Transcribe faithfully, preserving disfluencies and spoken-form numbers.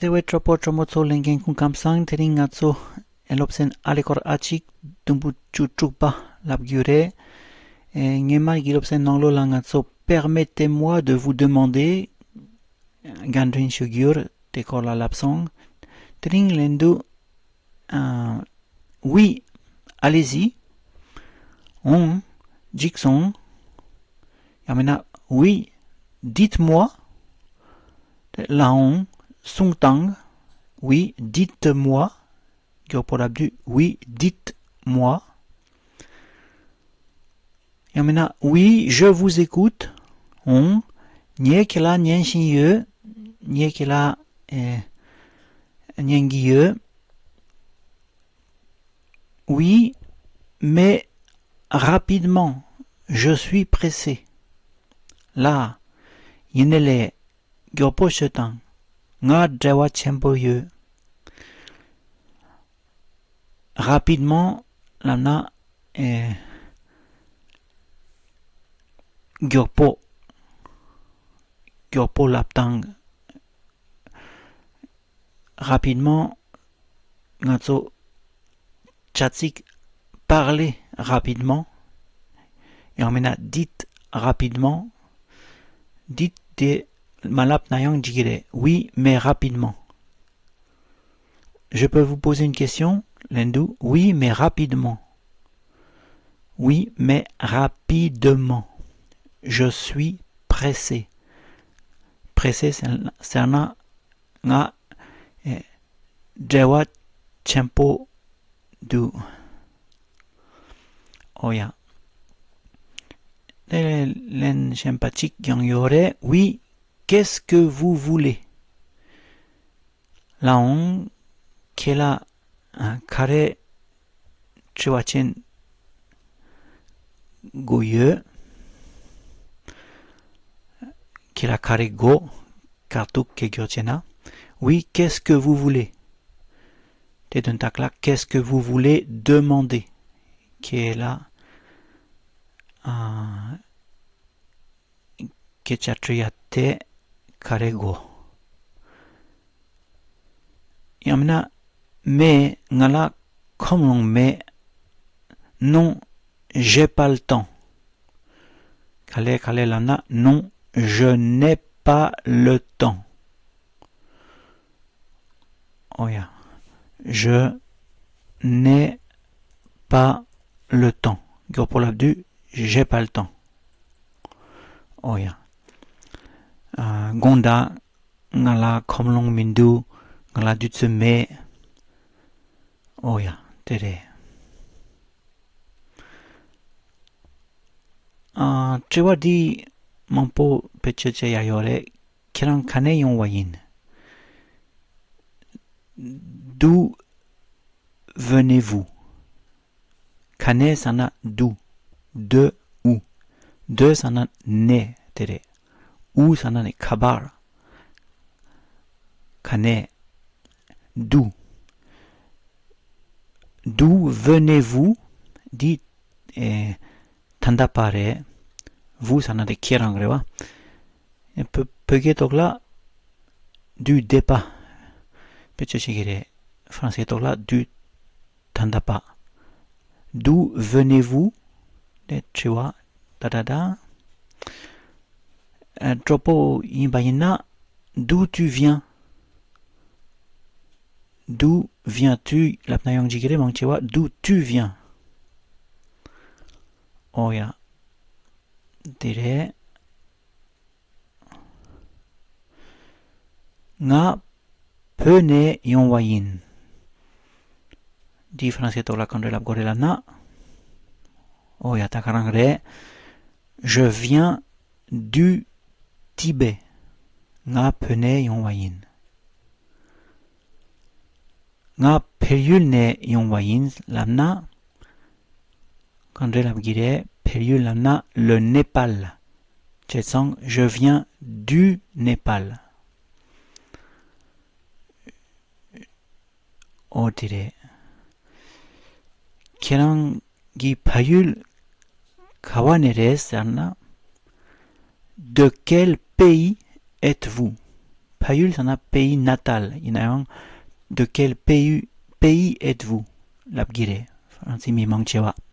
བརྩེ་བའི་གྲོགས་པོ་གྲོགས་མོ་ཚོ། ལྷན་རྒྱས་སྐུ་ཁམས་བཟང་། དེ་རིང་ང་ཚོ་སློབ་ཚན་ཨ་ལེ་སྐོར་ཨ་གཅིག་དུམ་བུ་བཅུ་དྲུག་པ་ལབ་རྒྱུ་རེད། ཨེ། སྔོན་མ་གི་སློབ་ཚན་ནང་ལོགས་ལ་ང་ཚོ་Permettez-moi de vous demander རྒན་དྲིན་ཞུ་རྒྱུར་དེ་སྐོར་ལ་ལབ་སོང་། དེ་རིང་ལན་དུ། ཨ། Oui, allez-y. འོང་། འཇིགས་སོང་། ཡང་མིན་ན། Oui, dites-moi. ལབ་འོང་། གསུང་དང་། Oui, dites-moi. མགྱོགས་པོ་ལབ་དུས། Oui, dites-moi. ཡང་མིན་ན། Oui, je vous écoute. འོང་། ངས་ཁྱེད་ལ་ཉན་བཞིན་ཡོད། ངས་ཁྱེད་ལ། ཨེ། ཉན་གྱི་ཡོད། Oui, mais rapidement, je suis pressé. ལགས། ཡིན་ནའི་ལས། མགྱོགས་པོ་ཤོད་དང་། ང་བྲེལ་བ་ཆེན་པོ་ཡོད། Rapidement ལབ་ན། ཨེ། མགྱོགས་པོ། མགྱོགས་པོ་ལབ་སྟངས། Rapidement ང་ཚོ་བྱ་ཚིག Parlez rapidement. ཡང་མིན་ན། Dites rapidement. Dites དེ་མ་ལབ་ན་ཡང་འགྲིག་གི་རེད། Oui, mais rapidement. Je peux vous poser une question? ལན་དུ། Oui, mais rapidement. Oui, mais rapidement. Je suis pressé. Pressé ཟེར་ན། ང་། ཨེ། བྲེལ་བ་ཆེན་པོ་འདུག། ཨོ་ཡ། དེ་ལན་གཞན་པ་གཅིག་ཀྱང་ཡོད་རེད། Oui, qu'est-ce que vous voulez? ལགས་འོང་། ཁྱེད་ལ། ཨ། ག་རེ་དྲི་བ་ཅིག་དགོས་ཡོད། ཁྱེད་ལ་ག་རེ་དགོས། ག་འདུག་གི་སྐོར་བྱས་ན། Oui, qu'est-ce que vous voulez? དེ་དོན་དག་ལ། Qu'est-ce que vous voulez demander? ཁྱེད་ལ། ཨ། སྐད་ཆ་དྲི་ཡ་དེ་ག་རེ་དགོས། ཡང་མིན་ན། མེད། ང་ལ་ཁོམ་ལོང་མེད། Non, j'ai pas le temps. ག་ལེ་ག་ལེ་ལབ་ན། Non, je n'ai pas le temps. ཨོ་ཡ། Je n'ai pas le temps. མགྱོགས་པོ་ལབ་དུས། J'ai pas le temps. ཨོ་ཡ། ཨ། དགོངས་དག། ང་ལ་ཁོམ་ལོང་མི་འདུག། ང་ལ་དུས་ཚོད་མེད། ཨོ་ཡ། དེ་རེད། ཨ། དྲི་བ་འདི་མང་པོ་བེད་སྤྱོད་བྱེད་ཡ་ཡོད་རེད། ཁྱེད་རང་ག་ནས་ཡོང་བ་ཡིན། D'où venez-vous? ག་ནས་ཟེར་ན། D'où? De où? De ཟེར་ན་ནས་དེ་རེད། Où ཟེར་ན་ནི་ག་པར། ག་ནས། D'où? D'où venez-vous? འདི། ཨེ། ད་ལྟ་བར་རེད། Vous ཟེར་ན་དེ་ཁྱེད་རང་རེད་བ། བོད་བོད་སྐད་ཐོག་ལ། Du départ བེད་སྤྱོད་བྱེད་ཀྱི་རེད། ཧྥ་རན་སིའི་ཐོག་ལ། Du ད་ལྟ་བར། D'où venez-vous? དེ་དྲི་བ། ད་ད་ད། ཨ། གྲོགས་པོ་ཡིན་པ་ཡིན་ན། D'où tu viens? D'où viens-tu? ལབ་ན་ཡང་འགྲིག་གི་རེད། མང་ཆེ་བ། D'où tu viens? ཨོ་ཡ། དེ་རེད། ང་བོད་ནས་ཡོང་བ་ཡིན། འདི་ཧྥ་རན་སིའི་ཐོག་ལ་གང་འདྲ་ལབ་དགོས་རེད་ལབ་ན། ཨོ་ཡ། ད་ག་རང་རེད། Je viens du Tibet. ང་བོད་ནས་ཡོང་བ་ཡིན། ང་བལ་ཡུལ་ནས་ཡོང་བ་ཡིན་ལབ་ན། གང་འདྲ་ལབ་ཀྱི་རེད། བལ་ཡུལ་ལབ་ན། Le Népal. བྱས་ཙང་། Je viens du Népal. ཨོ་དེ་རེད། ཁྱེད་རང་གི་ཕ་ཡུལ་ག་བ་ནས་རེད་ཟེར་ན། De quel pays êtes-vous? ཕ་ཡུལ་ཟེར་ན་pays natal ཡིན་ན་ཡང་de quel pays pays êtes-vous ལབ་ཀྱི་རེད། ཧྥ་རན་སི་མི་མང་ཆེ་བ།